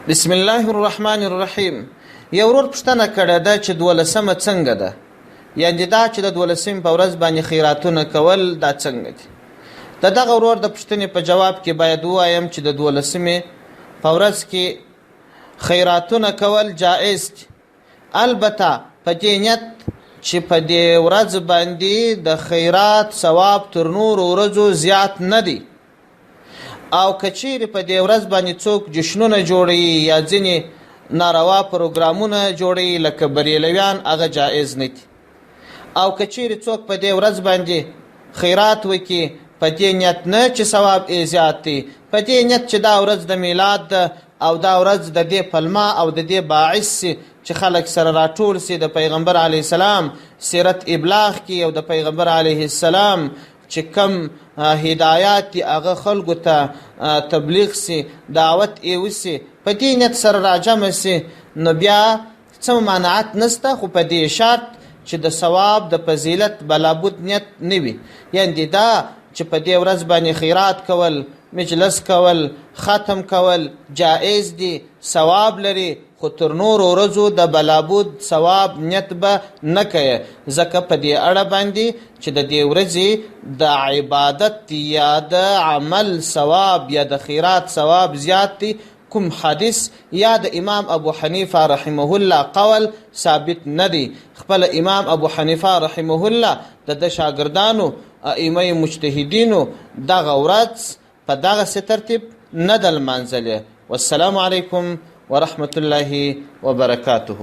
بسم الله الرحمن الرحیم. یو ورور پوښتنه کړې ده چې دولسمه څنګه ده، یعنې دا چې د دولسمې په ورځ باندې خیراتونه کول دا څنګه دي؟ د دغه ورور د پوښتنې په جواب کې باید ووایم چې د دولسمې په ورځ کې خیراتونه کول جایز دي، البته په دې نیت چې په دې ورځ باندې د خیرات ثواب تر نورو ورځو زیات نه دی، او که چیرې په دې ورځ باندې څوک جشنونه جوړوي یا ځینې ناروا پروګرامونه جوړوي لکه بریلویان، هغه جایز نه دي. او که چیرې څوک په دې ورځ باندې خیرات وکړي په دې نیت نه چې ثواب یې زیات دی، په دې نیت چې دا ورځ د میلاد ده او دا ورځ د دې پلمه او د دې باعث سي چې خلک سره راټول سي، د پیغمبر علیه السلام سیرت ابلاغ کړي او د پیغمبر علیه السلام چې کم هدایات دي هغه خلکو ته تبلیغ سي، دعوت یې وسي، په دې نیت سره راجمع سي، نو بیا څه ممانعت نسته، خو په دې شرط چې د ثواب د فضیلت بلابود نیت نه وي. یعنې دا چې په دې ورځ باندې خیرات کول، مجلس کول، ختم کول جایز دي، ثواب لري، خو تر نورو ورځو د بلابود ثواب نیت به نه کوي، ځکه په دې اړه باندې چې د دې ورځې د عبادت یا د عمل ثواب یا د خیرات ثواب زیات دی، کوم حدیث یا د امام ابو حنیفه رحمه الله قول ثابت نه دی. خپل امام ابو حنیفه رحمه الله د ده شاګردانو ائمه مجتهدینو دغه ورځ په دغسې ترتیب نه ده لمانځلې. والسلام علیکم ورحمة الله وبرکاته.